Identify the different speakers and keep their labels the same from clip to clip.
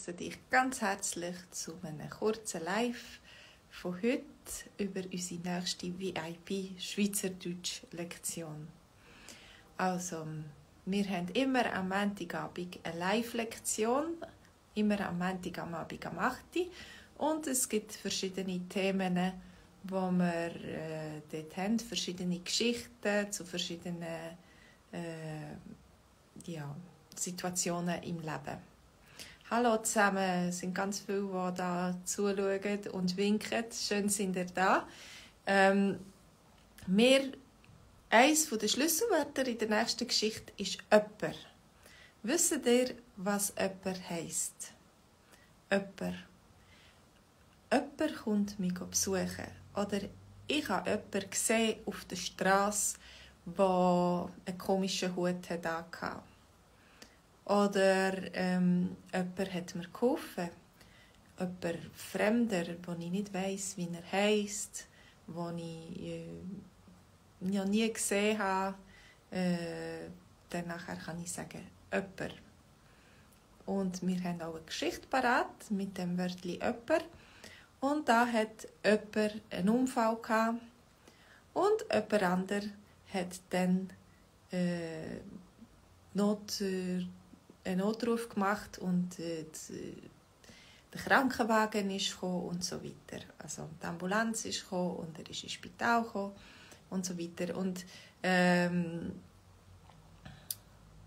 Speaker 1: begrüße dich ganz herzlich zu einem kurzen Live von heute über unsere nächste VIP-Schweizerdeutsch-Lektion. Also, wir haben immer am Montagabend eine Live-Lektion, immer am Montagabend am 8. Und es gibt verschiedene Themen, wo wir dort haben, verschiedene Geschichten zu verschiedenen Situationen im Leben. Hallo zusammen, es sind ganz viele, die da zuschauen und winken. Schön sind ihr da. Eines der Schlüsselwörter in der nächsten Geschichte ist «öpper». Wisst ihr, was «öpper» heisst? «Öpper». «Öpper» kommt mich besuchen. Oder ich habe jemanden gesehen auf der Straße, der einen komischen Hut hatte. Oder jemand hat mir geholfen. Jemand Fremder, den ich nicht weiss, wie er heisst, den ich noch nie gesehen habe. Dann nachher kann ich sagen, jemand. Und wir haben auch eine Geschichte parat mit dem Wörtchen jemand. Und da hat jemand einen Unfall gehabt. Und jemand anderes hat dann einen Notruf gemacht und der Krankenwagen ist gekommen und so weiter. Also die Ambulanz ist gekommen und er ist ins Spital gekommen und so weiter. Und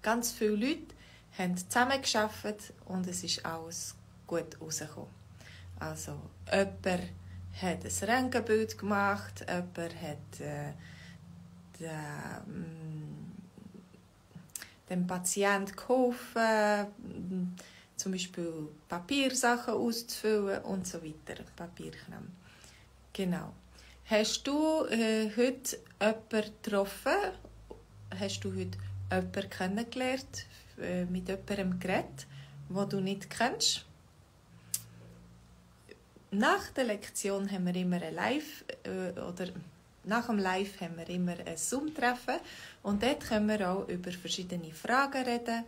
Speaker 1: ganz viele Leute haben zusammengearbeitet und es ist alles gut rausgekommen. Also jemand hat ein Röntgenbild gemacht, jemand hat dem Patienten geholfen, zum Beispiel Papiersachen auszufüllen und so weiter, Papierkram. Genau. Hast du heute jemanden getroffen? Hast du heute jemanden kennengelernt, mit jemandem geredet, den du nicht kennst? Nach der Lektion haben wir immer ein Live nach dem Live haben wir immer ein Zoom-Treffen und dort können wir auch über verschiedene Fragen reden.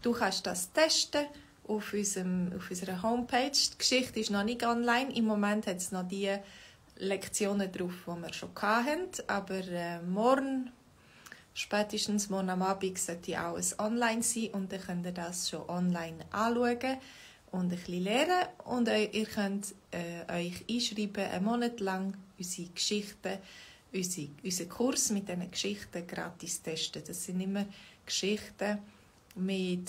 Speaker 1: Du kannst das testen auf unserer Homepage. Die Geschichte ist noch nicht online. Im Moment hat es noch die Lektionen drauf, die wir schon hatten. Aber spätestens morgen am Abend sollte alles online sein und dann könnt ihr das schon online anschauen und ein bisschen lernen. Und ihr könnt euch einschreiben, einen Monat lang unsere Geschichten, unseren Kurs mit diesen Geschichten gratis testen. Das sind immer Geschichten in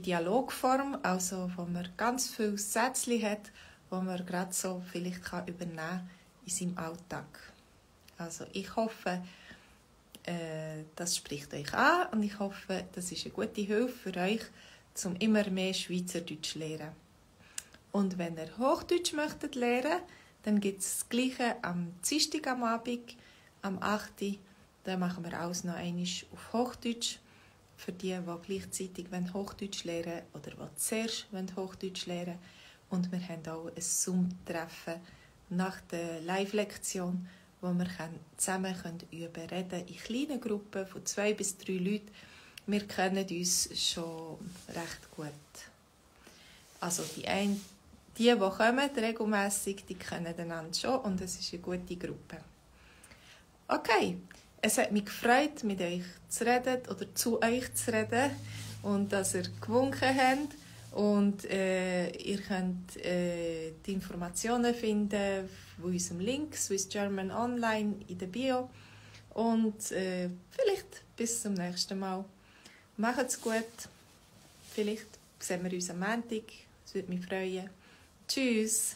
Speaker 1: Dialogform, also wo man ganz viele Sätze hat, die man gerade so vielleicht übernehmen kann in seinem Alltag. Also ich hoffe, das spricht euch an und ich hoffe, das ist eine gute Hilfe für euch, um immer mehr Schweizerdeutsch zu lernen. Und wenn ihr Hochdeutsch möchtet lernen, dann gibt es das Gleiche am Dienstag am Abend, am 8. Dann machen wir alles noch einmal auf Hochdeutsch. Für die gleichzeitig Hochdeutsch lernen oder die zuerst Hochdeutsch lernen. Und wir haben auch ein Zoom-Treffen nach der Live-Lektion, wo wir zusammen üben reden in kleinen Gruppen von 2 bis 3 Leuten. Wir kennen uns schon recht gut. Also die kommen regelmässig, die kennen einander schon und es ist eine gute Gruppe. Okay, es hat mich gefreut, mit euch zu reden oder zu euch zu reden und dass ihr gewunken habt. Und ihr könnt die Informationen finden von unserem Link Swiss German Online in der Bio. Und vielleicht bis zum nächsten Mal. Macht's gut. Vielleicht sehen wir uns am Montag. Es würde mich freuen. Tschüss.